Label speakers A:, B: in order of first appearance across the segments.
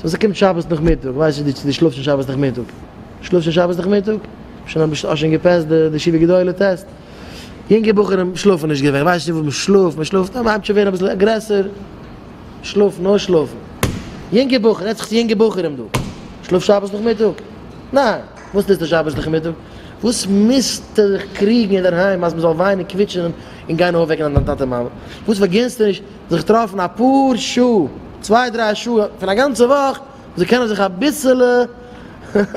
A: so ס'קומט שבת נאכמיטאג, ווייס נישט צו דו שלאפסט שוין שבת נאכמיטאג. שלאפסט שוין שבת נאכמיטאג? שוין האסט שוין גע pass ט די ישיבה גדולה טעסט? יונגע בחורים שלאפן נישט געווען, ווייסט נישט וואס מ'שלאפט, מ'שלאפט, מ'הייבט שוין ווערן אביסל גרעסער, שלאפן, נאר שלאפן. יונגע בחורים, רעדט זיך צו יונגע בחורים דא. שלאף שבת נאכמיטאג? ניין! וואס טוסטו שבת נאכמיטאג? וואס מוזטו זיך קריגן אינדערהיים אז מ'זאל וויינען קוויטשענען און גיין אויפוועקן דיין טאטע מאמע? וואס פארגינסטו נישט זיך טרעפן אפאר שעה, צוויי דריי שעה פון א גאנצע וואך, זיי קענען זיך אביסעלע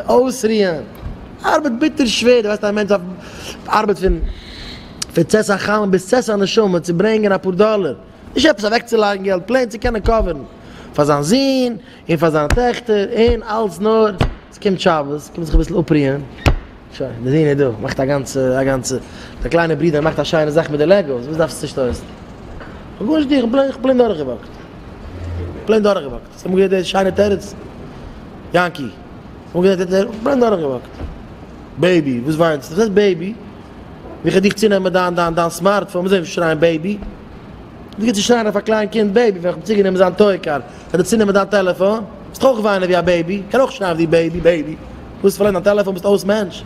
A: אויסרוען. ארבעט ביטער שווער, דו ווייסט א מענטש דארף ארבעט פון פון צאת החמה ביז צאת הנשמה צו ברענגען אפאר דאלער, נישט עפעס אוועקצולייגן געלט, plain צו קענען cover ן פאר זיין זון און פאר זיינע טעכטער און אלץ נאר ס'קומט שבת קומט זיך אביסל אפרוען, שוין די זון איז דא, מאכט א גאנצע א גאנצע, די קליינע ברודער מאכט א שיינע זאך מיט די Legos, וואס דארפסטו צושטויסן? כ'האב גארנישט געטון, כ'בין plain דורכגע walk ט, plain דורכגע walk ט. האסט אמאל געהערט די שיינע תירוץ? יענקי, האסט אמאל געהערט די תירוץ? plain דורכגע walk ט. baby, וואס וויינסטו? וואס הייסט baby? ווי כ'על דיך צונעמען דיין דיין דיין smartphone, מוז איך שרייען baby? ווי גייט צו שרייען אויף א קליין קינד baby ווען כ'האב צוגענומען זיין toy car? כ'וועל דיר צונעמען דיין טעלעפאן, וועסט אויך וויינען ווי א baby, קען אויך שרייען אויף דיר baby baby. וואס פארלוירן דיין טעלעפאן ביסט אויס מענטש? זיי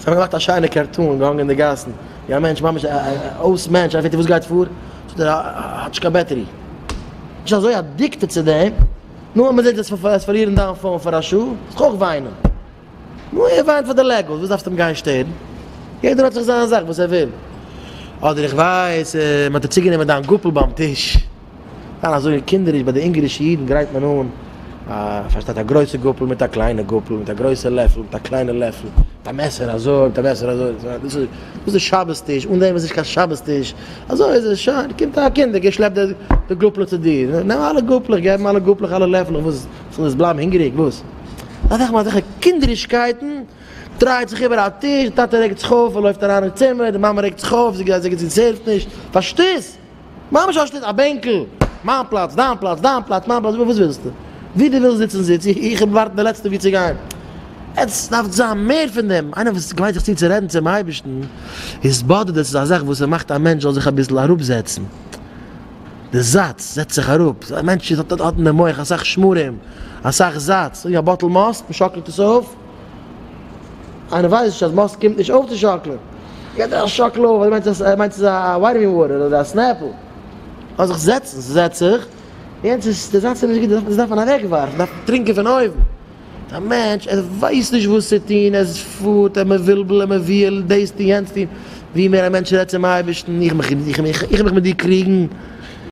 A: האבן געמאכט א שיינע cartoon געהאנגען אין די גאסן, ווי א מענטש ממש א אויס מענטש, איינער פרעגט אים וואס גייט פאר? זאגט ער האט נישט קיין battery. נישט אזוי addicted צו דעם, נו אז מען זעט עס פארלירן דיין phone פאר א שעה, זאלסט אויך וויינען. נו ער וויינט פאר די Legos, וואס דארפסטו אים גיין שטערן? יעדער האט זיך זיין זאך וואס ער וויל. אדער איך ווייס, מען האט דיר צוגענומען דיין גאפל ביים טיש. זיין אזוי קינדעריש, ביי די אונגערישע אידן גרייט מען אן א, פארשטייט, א גרויסע גאפל מיט א קליינע גאפל, מיט א גרויסע לעפל, מיט א קליינע לעפל, מיט א מעסער אזוי, מיט א מעסער אזוי, דאס איז דאס איז שבת טיש, אן דעם איז נישט קיין שבת טיש, אזוי איז עס, שוין, קומט א קינד, ער שלעפט די גאפלעך צו דיר, נעם אלע גאפלעך, געב אים אלע גאפלעך, אלע לעפלעך, וואס, זאל עס בלייבן הונגעריג, וואס? אזעלכע אזעלכע קינדערישקייטן, דרייט זיך איבער א טיש, די טאטע רעגט זיך אויף, ער לויפט אריין אין צימער, די מאמע רעגט זיך אויף, זי גייט, זי serve ט נישט, פארשטייסט? ממש א שטות, א בענקל, מיין פלאץ, דיין פלאץ, דיין פלאץ, מיין פלאץ, וואס ווילסטו? ווי דו ווילסט זיצן זיץ, איך וועל ווארטן די לעצטע ווי צו גיין. עטס דארפט זיין מער פון דעם, איינער וואס גרייט זיך צו צו רעדן צום אייבערשטן, התבודדות איז א זאך וואס ס'מאכט א מענטש זאל זיך אביסל אראפזעצן, די זאץ זעצט זיך אראפ, א מענטש האט אין די מח אסאך שמרים, אסאך זאץ, אזוי ווי א bottle מאסט, מ'שאקלט עס אויף, איינער ווייסט נישט אז מאסט קומט נישט אויפצושאקלען, געט ער א שאקל אויף, ער מיינט אז ער מיינט ס'איז א vitamin water אדער א Snapple, לאז זיך זעצן, ס'זעצט זיך, יענץ איז, די זאץ איז נישט גוט, דאס דארף מען אוועקווארפן, דארף מען טרינקען פון אויבן. א מענטש ער ווייסט נישט וואס צו טון, ער פארט, ער מבולבל, ער מבוהל, דאס טון, יענץ טון, ווי מער א מענטש רעדט צום אייבערשטן, איך מיך, איך מיך מיט דיר קריגן.